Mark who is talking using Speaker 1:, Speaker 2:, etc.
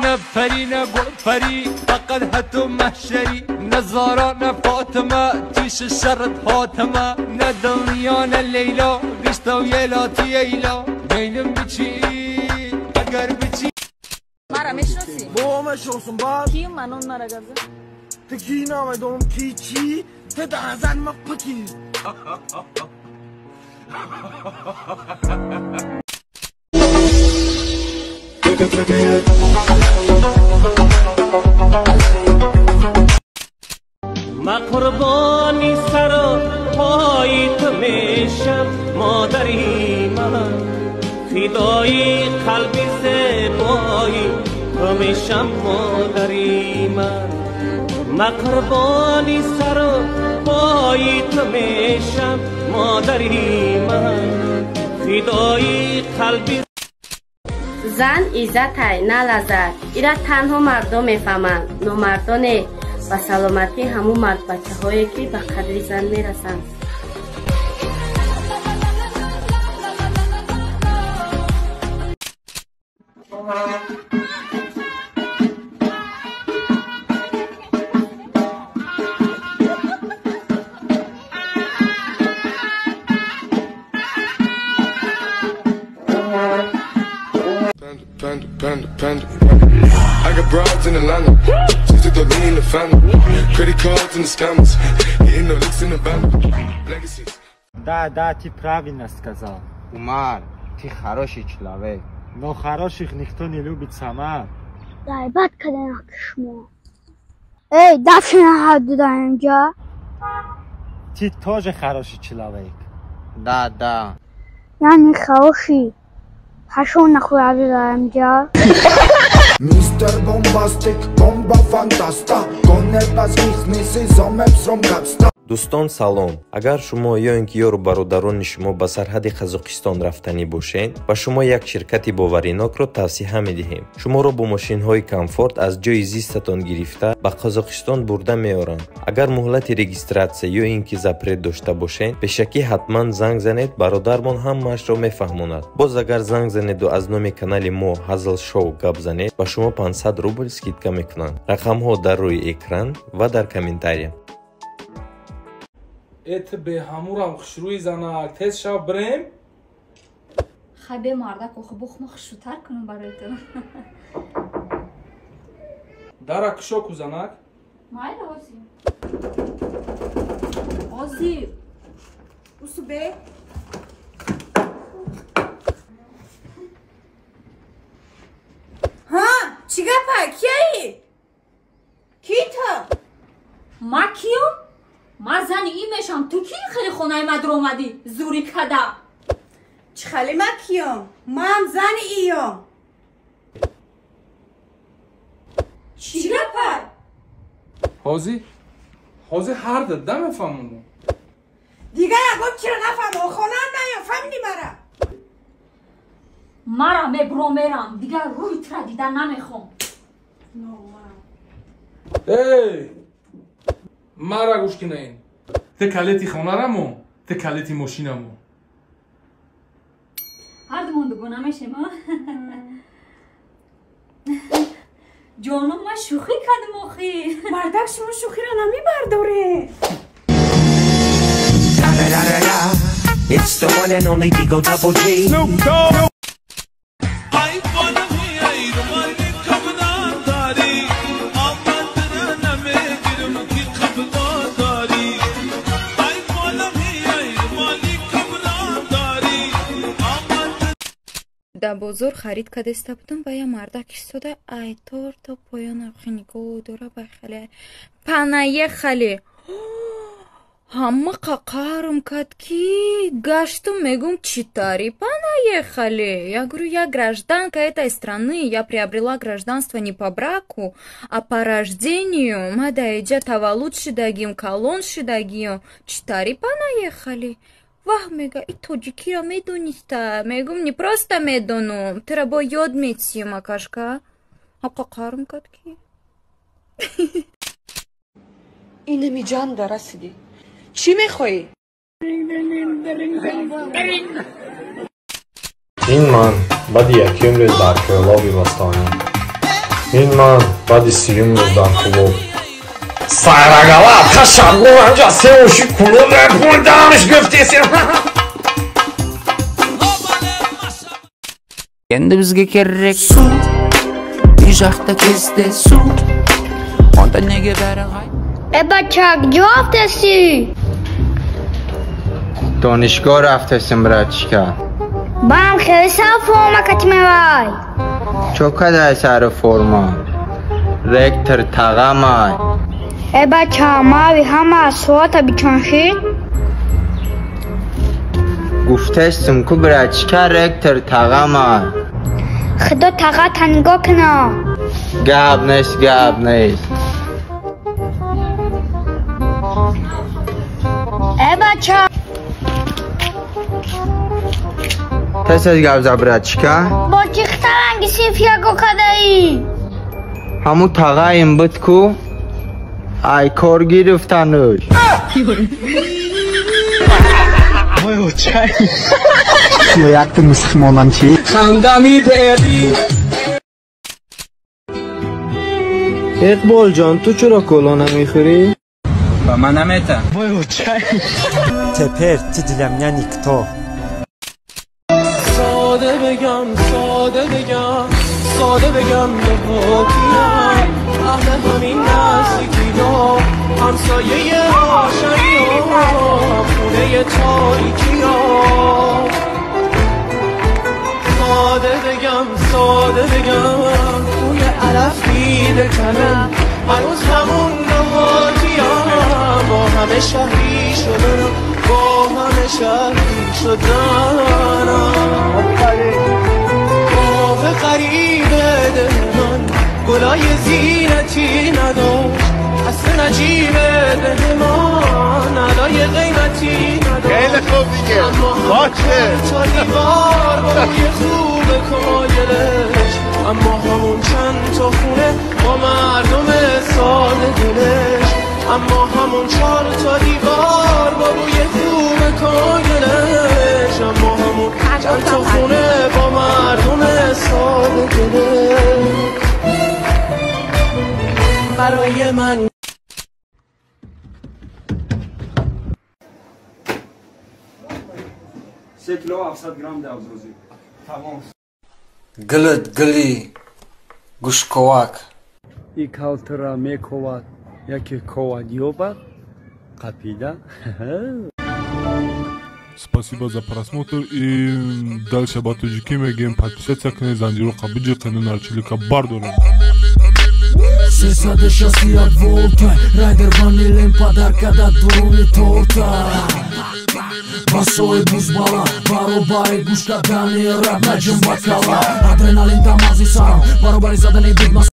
Speaker 1: نه پری نه پری فقط هتو محشری نه زارا نه فاطمه تیش شرط حاتمه نه دنیا نه لیلا گشتا و یلاتی ایلا بینم بچی اگر بچی
Speaker 2: مرا میشناسی؟
Speaker 3: بابا میشناسم باز
Speaker 2: کی منون مرا گزه؟
Speaker 3: تو کی نمیدونم کی چی؟ تو در زن ما پکی.
Speaker 4: ما قربانی سر پای تو میشم مادری من، فدای قلبی زیبایی تو میشم مادری من. ما قربانی سر پای تو میشم مادری من، فدای قلبی.
Speaker 5: زن عزتای نه لذت، ایرا تنها مردم میفهمند، نامردانه. ба саломатӣ ҳамун мардбачаҳое ки ба қадри зан мерасанд.
Speaker 6: Panda, panda, panda. I got broads in Atlanta. She's a dog in the family. Credit cards and the scammers. Hitting the licks in the band. Legacies.
Speaker 7: Да, да, ты правильно сказал.
Speaker 8: Умар, ты хороший человек.
Speaker 7: Но хороших никто не любит сама.
Speaker 9: Ғайбат кардем шумо. Эй, дафшина ҳадуда инҷа.
Speaker 7: Ты тоже хороший человек.
Speaker 8: Да, да.
Speaker 9: Яъне хороший. Пошел нахуй инҷа.
Speaker 10: Мистер Бомбастик, бомба фантаста, гонебас гихниси зомебс ром гацта.
Speaker 11: Дӯстон салом. Агар шумо ё ин ки ёру бародарони шумо ба сарҳади Қазоқистон рафтанӣ бошед, ба шумо як ширкати боваринокро тавсиҳа медиҳем. Шуморо бо мошинҳои комфорт аз ҷои зистатон гирифта ба Қазоқистон бурда меоранд. Агар муҳлати регистратсия ё ин ки запрет дошта бошед, пешакӣ ҳатман занг занед, бародармон ҳамаашро мефаҳмонад. Боз агар занг занеду аз номи канали мо Ҳазл Шоу гап занед, ба шумо 500 рубл скидка мекунанд. Рақамҳо дар рӯи экран ва дар комментария.
Speaker 12: Эт беҳамурам хушрӯи занак, тез шав бирем.
Speaker 2: Хай бе мардак, охи бухма хушрӯтар кунам барои ту.
Speaker 12: Дара кушо ку занак.
Speaker 2: Майла ози. Ози.
Speaker 13: Усубе. Ҳа, чӣ гапа? Кияи? Ки ту?
Speaker 2: Ма киём? Ма зани ин мешам, ту ки хеле хонаи ма дуромадӣ зурӣ када?
Speaker 13: Чӣ хеле ма киём? Ман зани иём. Чӣ гапа?
Speaker 12: Ҳозир ҳозир ҳар дада мефаҳмонам.
Speaker 13: Дигар ягон чиро нафаҳмон, хонаам наём, фаҳмидӣ мара?
Speaker 2: Мара мебуром мерам, дигар рӯи тура дида намехоҳам.
Speaker 12: Эй! Мара гӯш кинаин. Ту калети хонарамо, ту калети мошинамо.
Speaker 2: Ҳардумон дугона мешем, а? Ҷоном, ман шӯхӣ кардам охи.
Speaker 13: Мардак, шумо шӯхиро намебардоре.
Speaker 14: It's the one and only Digo Double G.
Speaker 12: Snoop Dogg.
Speaker 15: Дар бозор харид кардеста будам ва як мардак истода айтор то поён охи нигоҳ дора ба хеле панаехали. Ҳама қақарм кард ки гаштум, мегум читари панаехали. Я говорю, я гражданка этой страны, я приобрела гражданство не по браку, а по рождению. Ма дар иҷа таваллуд шидагим, калон шидагиём. Читари панаехали. Ваҳ, мега, и тоҷикиро медониста. Мегум, не просто медонум, тура бо ёд метиҳем, акашка. Ҳаққарм кард ки.
Speaker 16: Инами ҷанда расидӣ. Чӣ мехоҳӣ?
Speaker 17: Ин ман баъди якюм рӯз дар Кӯлоби бостонӣ. Ин ман баъди сиюм дар клуб. Сайрагала ташабгу анҷа сеоши клуб пулдамш гуфтесем.
Speaker 14: Енді бізге керек су, үй жақта кездесу. Онда неге бәрі ғайып?
Speaker 9: Э бача, куҷо рафтасӣ?
Speaker 8: Донишгоҳ рафтасим, братишка.
Speaker 9: Бам хеле сар форма кати мевай.
Speaker 8: Чо кадай сари форма? Ректор тағамай.
Speaker 9: Э бача, мави ҳама соата бичоншид?
Speaker 8: Гуфтестим ку, братишка, ректор тағамай.
Speaker 9: Худо тағата нигоҳ куна.
Speaker 8: Гап нест, гап нест.
Speaker 9: Э бача.
Speaker 8: Тез тез гап за, братишка.
Speaker 9: Бо чӣ хитаранги синф яго кадаӣ?
Speaker 8: Ҳамун тағаим буд ку, ай кор гирифтануш.
Speaker 10: Якта мусулмонам чӣ?
Speaker 4: Хандами дери.
Speaker 8: Иқбол ҷон, ту чаро кола намехӯрӣ?
Speaker 18: Ба ман намета.
Speaker 7: Теперь ты для меня никто.
Speaker 4: ساده بگم، ساده بگم، ساده بگم نهاتیم اهل همین نزدیکی ها، همسایه آشنایی ها، خونه تاریکی ها. ساده بگم، ساده بگم توی علف میده تنم، هنوز همون نهاتیم، با همه شهری شدنم، با همه شهری شدنم. باغ غریب دل من گلای زینتی نداشت، اصل نجیب دل من علای قیمتی نداشت.
Speaker 3: خیلی خوب دیگه باشه.
Speaker 4: تا دیوار با روی خوب کایلش، اما همون چند تا خونه با مردم ساده دلش، اما همون چهار تا دیوار با روی خوب کایلش، اما همون چند تا خونه با مردم ساده دلش. برای من
Speaker 1: 3 кило 700 грамм давзрӯзӣ тамом.
Speaker 18: Гилит гили гӯшковак.
Speaker 1: И калтра мековад, яке ковад ёбад, қапида.
Speaker 6: Спасибо за просмотр и дальше ба тоҷикӣ мегӯем: подписаться кунед, занҷироқа биҷиқену нарчилика бардорем.
Speaker 10: 361 волта райдер ванилем подарка да дуруни торта. Басои бузбала баробари гӯш кардани раб наҷим бакала. Адреналин дар мағзи сарам баробари задани бигмас.